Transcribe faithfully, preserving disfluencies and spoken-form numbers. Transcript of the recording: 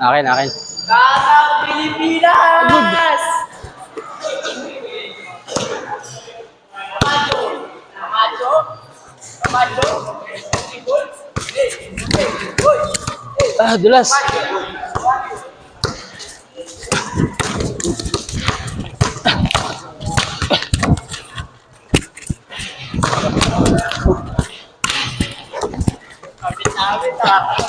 Akin, akin. Kasang Pilipinas! Kamacho! Kamacho! Kamacho! Ah, dulas. Awit-awit, ah.